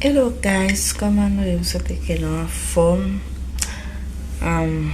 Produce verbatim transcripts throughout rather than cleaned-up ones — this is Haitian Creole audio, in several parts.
Hello guys, kòman nou ye? M swete ke nou anfòm. Um,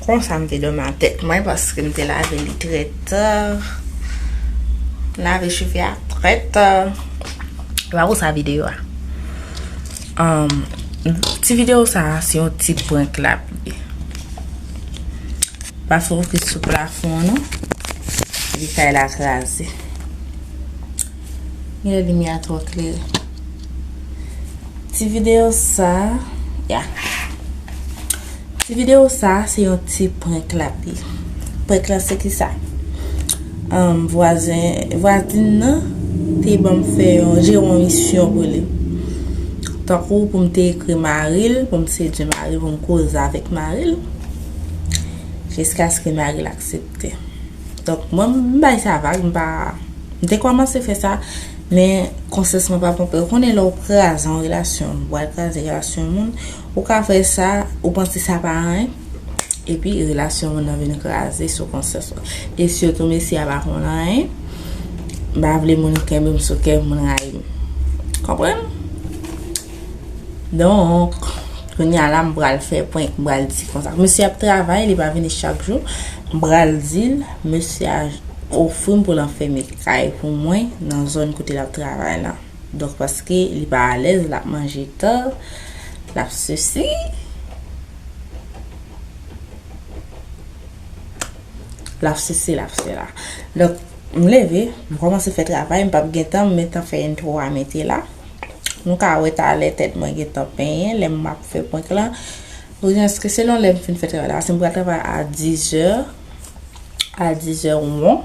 konsa m te dòmi a tèt mwen paske m te lave li trè ta. M lave cheve a trè ta. E pa pou sa videyo a. Um, ti videyo sa a, se yon ti prank l ap ye. Pa fokis sou plafon an non. Epi kay la kraze. Genlè limyè a twò klere. Ti videyo sa, ya. Ti videyo sa, se yon ti prank l ap ye. Prank lan se kisa? Ahn, vwazen, vwazin nan te ban m fè yon, jere yon misyon pou li. Tankou pou m te ekri mari l, pou m sedui mari l, pou m koze avèk mari l. Jiskaske mari l aksepte. Donk, mwen, m bay sa vag, m pa, m te kòmanse fè sa, men konsyans mwen pa ponpe. Ou konnen lè w kraze yon relasyon, ou pral kraze relasyon moun, ou ka fè sa, ou panse sa pa anyen, epi relasyon moun nan vin kraze sou konsyans ou. E sitou mesye a pa konn anyen, m pa vle moun kenbe m sou kè, moun rayi m. Konprann? Donk, kounye a la, m pral fè prank, m pral di konsa. Mesye ap travay, li pa vini chak jou. M pral di l, mesye a ofri m pou l anfème kay pou mwen nan zòn kote l ap travay la. Donk, paske li pa alèz, l ap manje ta, l ap sesi, l ap sesi, l ap sela. Donk, m leve, m kòmanse fè travay, m p ap gentan, m gentan fè entwo a mete la. Nou ka wè talè tèt mwen gentan penyen, lè m ap fè prank lan. Ou di, èske selon lè m fin fè travay la, paske m pral travay a dizè, a dizè won,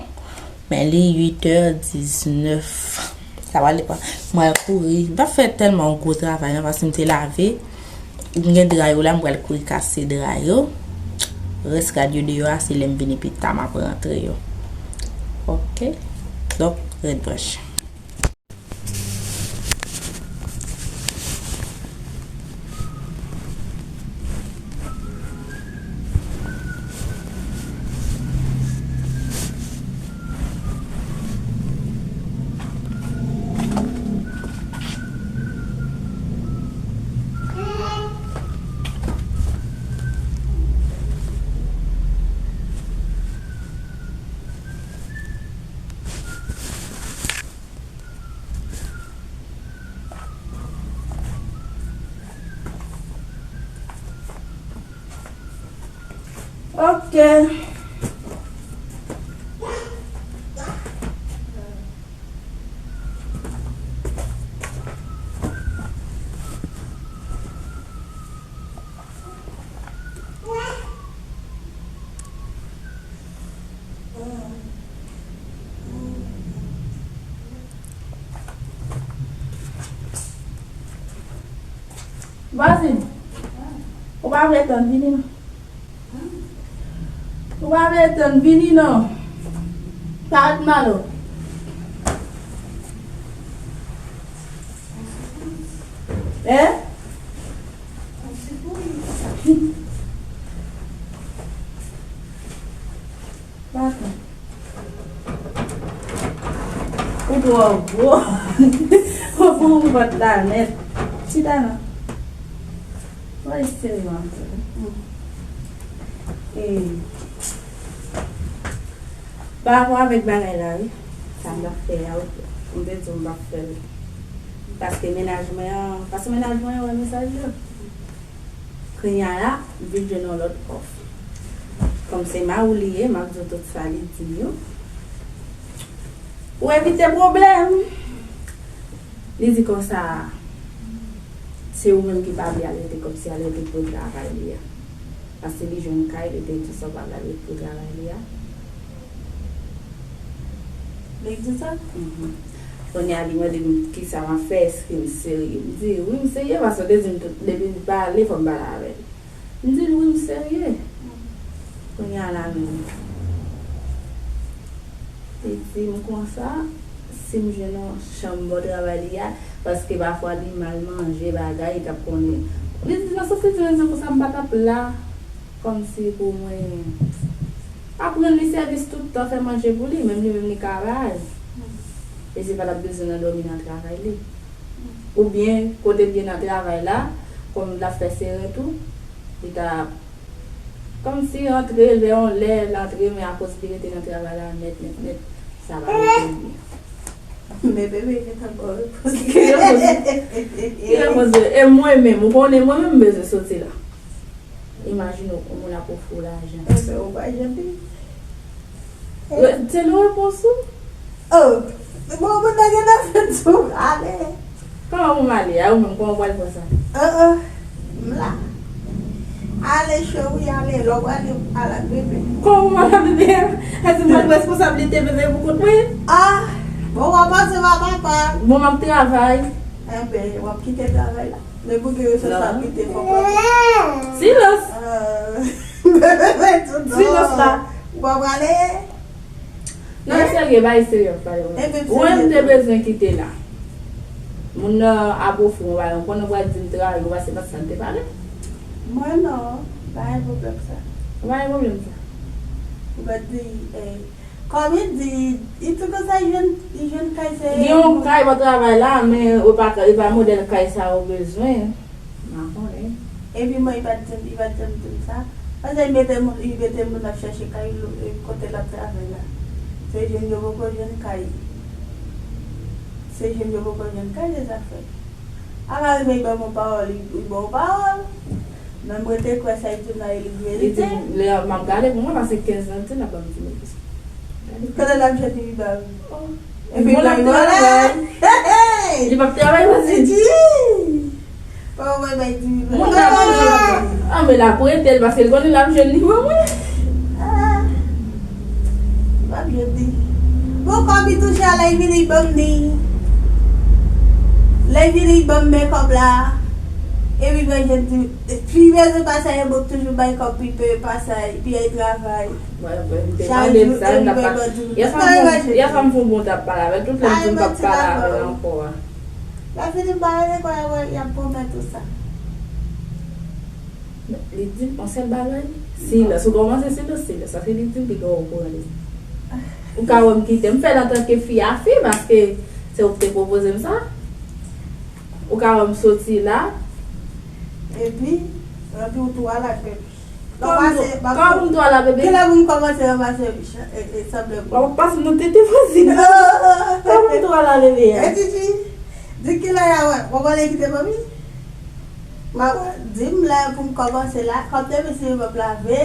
men li uitè diznèf. Sa pral depann. Mwen kouri. M pa fè tèlman gwo travay non, paske m te lave. M gen dra yo la, m pral kouri kase dra yo. Rès rad yo deyò a, se lè m vini pita, m ap rantre yo. Oke? Donk, ret branche. Ok. Vwazin, ou pa vle tann vini non. Ou pa vle tann vini non. Parèt malo. Hein? Papa. Ou twò gwo. Ou pou ou vant la nèt. Chita non. Woy, se vant. E, pa rapò avèk bagay la, wi. Sa m t ap fè a, wi. M te di w m p ap fè l. Paske mennaj mwen an, paske mennaj mwen an wè mesaj yo. Kounye a la, m vin jwenn yon lòt òf. Kòm se mari w li ye, m ap di w tout sa li di m yo. Pou evite pwoblèm, li di konsa, se ou menm ki pa vle al rete kòmsi al rete kote travay li a. Paske li jwenn kay, li te di sa w pa vle al rete kote travay li a. Li di sa? Mhm. Kounye a, li mande m kisa m ap fè, èske m serye. M di, wi, m serye, paske w te di m tout, depi li pale, fò m pale avè l. M di l, wi, m serye. Kounye a la menm, li di m konsa, si m jwenn yon chanm bò travay li a, paske pafwa li mal manje, bagay, li t ap konnen. Li di, nan sans li di, menm jan konsa, m pa t ap la. Kòmsi pou mwen ap rann li sèvis tout tan, fè manje pou li, menm li menm li ka bay. E se pa l ap bezwen nan dòmi nan travay li. Oubyen kote l ye nan travay la, kòm l ap fè sere tou, li ta kòmsi rantre, l vè yon lè l antre, men akoz li rete nan travay la nèt, nèt, nèt, sa pa rete l byen. Men bebe gentan ba w repons. Ki repons? Ki repons? E mwen menm, ou konnen mwen menm m bezwen soti la. Imajine w, yon moun ap ofri w lajan. Enben, ou pa janm di. Re- Se nou repons ou? Oh, bon, moun nan gen afè tou. Ale. Kòman pou m ale? A ou menm, kòman w pral pran sa? Oh, oh, m la. Ale, cheri, ale. Lè w prale, al ak bebe. Kòman pou m al ak bebe a? Èske m pral pran responsablite bebe pou kont mwen? Ah, bon, w ap panse w a papa. Bon, m ap travay. Enben, w ap kite travay la. Men pou gen responsablite, fòk w ap. Silans! Ah. Silans la. Ou pa prale? Non, serye, bay serye ap pale. Ou menm te bezwen kite la. Moun nan ap ofri w yon bagay, ou konnen w pral di m travay, ou pa se pa sa n te pale. Mwen non, pa gen pwoblèm sa. Ou pa gen pwoblèm sa. Ou pa di, eh, kòm li di, li tou konsa, li jwenn, li jwenn kay se. Gen yon kay bò travay la, men ou pa, e pa modèl kay sa ou bezwen. M pa konnen. Epi mwen, li pa t janm, li pa t janm di m sa. Pandan li mete moun, li mete moun ap chache kay, kote l ap travay la. Se jwenn yo poko jwenn kay. Se jwenn yo poko jwenn kay, se sa k fè. Ala rive, li ban m yon pawòl, li, li ban w pawòl. Men mwen te kwè sa li di m la, e li verite. Li di, lè m ap gade pou mwen, paske kenz zan l di l ap ban m ti nèg. Kote l ap jwenn li ba m? Epi bon, l ap travay. Hey, hey! Li p ap travay, mwen di. Titi! Kòman mwen bay di m? Moun nan manje. Ah, men l ap prete l, paske l konnen l ap jwenn li ban mwen. Ah, l ap jwenn li. Bon, kòb li touche a, lè l vini, li ban m li. Lè l vini, li ban m men kòb la. Epi mwen jwenn li. Pi bezwen pase a, yo toujou bay kòb pi pe pase a, pi ay travay. Mwen, mwen te pale de sa, m t ap pa-, yè swa m fon, yè swa m fon bon t ap pale avè l, tout lè m di m p ap pale avè l ankò a. Lè fini m pale de kò, y ap pwomèt ou sa. Li di m yon sèl bagay, silans. Ou kòmanse silans, silans. Sa se li di m ki gen okouran de. Ou ka wè m kite. M fè l antanke fi a fi, paske se ou ki te pwopoze m sa. Ou ka wè m soti la. Epi, epi ou tou al ak bebe. Kòman m tou al ak bebe? Kilè pou m kòmanse ranmase, e, e, sanble pou. W ap pase nan tete vwazin. Kòman m tou al ak bebe a? E Titi, di kilè y a wè, w ap ale kite manmi? M ap di m lè pou m kòmanse la, kòm depi se m ap lave,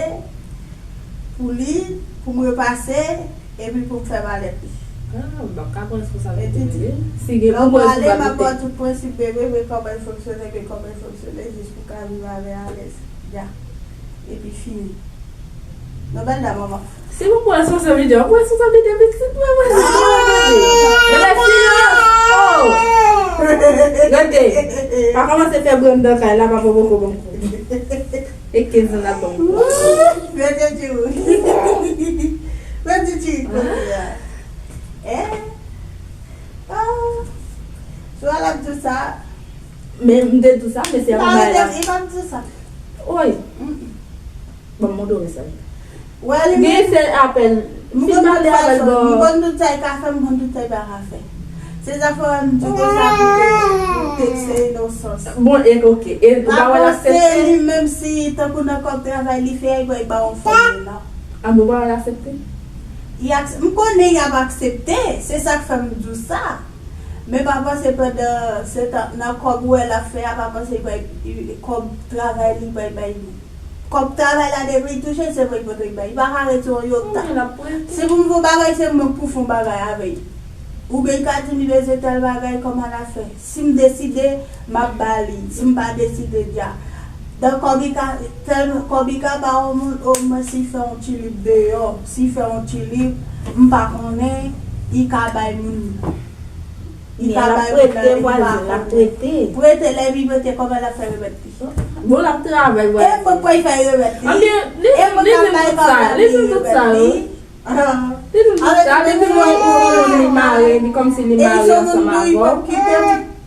pou li, pou m repase, epi pou m fè malèt li. Ah, m p ap ka pran responsablite. E Titi, si gen pou m pran responsablite. Lè w prale, m ap ba w tout prensip bebe, men kòman l fonksyone, men kòman l fonksyone, jis pou w ka viv avè alèz. Ya. Epi fini. Non, bèl dam, manman. Si pou pran responsablite, w ap pran responsablite pitit mwen, mwen. Bebe, silans! Oh! Gade, pa kòmanse fè brenn nan kay la, papa poko ban m kou. E kenz zan l ap ban m kou. Mete ti wi. Mete ti wi kote a. Eh? Ah. Sou al ap di sa. Men m te di sa, men se yon bagay la. Li pa di sa. Oy. Bon, m montre w mesaj. Wè, li gen sèl apèl. M konn pale avè l, bon. M konn tout sa li ka fè, m konn tout sa li pa ka fè. Se zafè m di konsa pou te, pou te, se inosans. Bon, e, ok. E, ou pa wè l aksepte? Apre se li menm si, tankou nan kòb travay li fè, li ba yon fòm, non. A, men ou pa wè l aksepte? Li akse-, m konnen y ap aksepte, se sa k fè m di w sa. Men pa panse pandan se tan, nan kòb ou wè l ap fè a, pa panse li bay, kòb travay li bay, bay li. Kòb travay la depi l touche, se vre li pote l bay. Li pa ka retire yon yota. Si pou m fè yon bagay, se mwen k pou fè yon bagay avè l. Oubyen li ka di m li bezwen tèl bagay, kòman l ap fè? Si m deside, m ap ba li. Si m pa deside, dja. Donk, kòb li ka, tèl, kòb li ka ba yon moun, omwen si l fè yon tilip deyò, si l fè yon tilip, m pa konnen, li ka bay moun. Li ka bay moun nan, li pa konnen. L ap prete. Prete, lè li prete, kòman l ap fè remèt li? Bon, l ap travay, vwazin. E mwen k pral fè remèt li. Anben, li, li di m tout sa, li di m tout sa, wi. Li di m tout sa, li di m wè yon moun li mare, li kòmsi li mare ansanm avè w.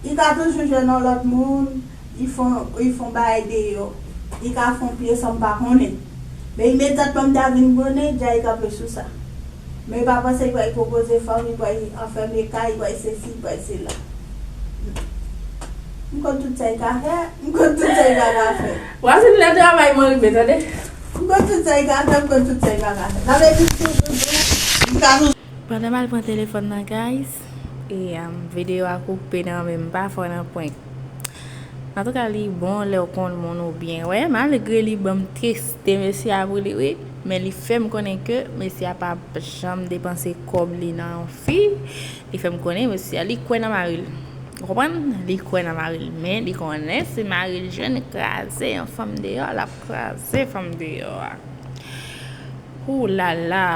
Li ka toujou jwenn yon lòt moun, li fè, li fè yon bagay deyò. Li ka fè yon pyès, m pa konnen. Men imedyatman m ta vin konnen, dja li kanpe sou sa. Men pa panse li pral pwopoze fanm, li pral anfème kay, li pral sesi, li pral sela. M konn tout sa y ka fè. M konn tout sa y pa ka fè. Wazin nan travay mwen rive, tande. M konn tout sa y ka fè, m konn tout sa y pa ka fè. Sa vle di, si w toujou, m ka toujou. Pandan m al pran telefòn nan, guys, e um, videyo a koupe nan men m, pa fè w nan prank. Antouka, li bon lè w konn moun ou byen. Wè, malgre li ban m triste mesye a pou li, wi, men li fè m konnen ke mesye a p ap janm depanse kòb li nan yon fi. Li fè m konnen mesye a, li kwè nan mari l. Ou konprann? Li kwè nan mari l, men li konnen si mari l jwenn kraze yon fanm deyò, l ap kraze fanm deyò a. Ou la la.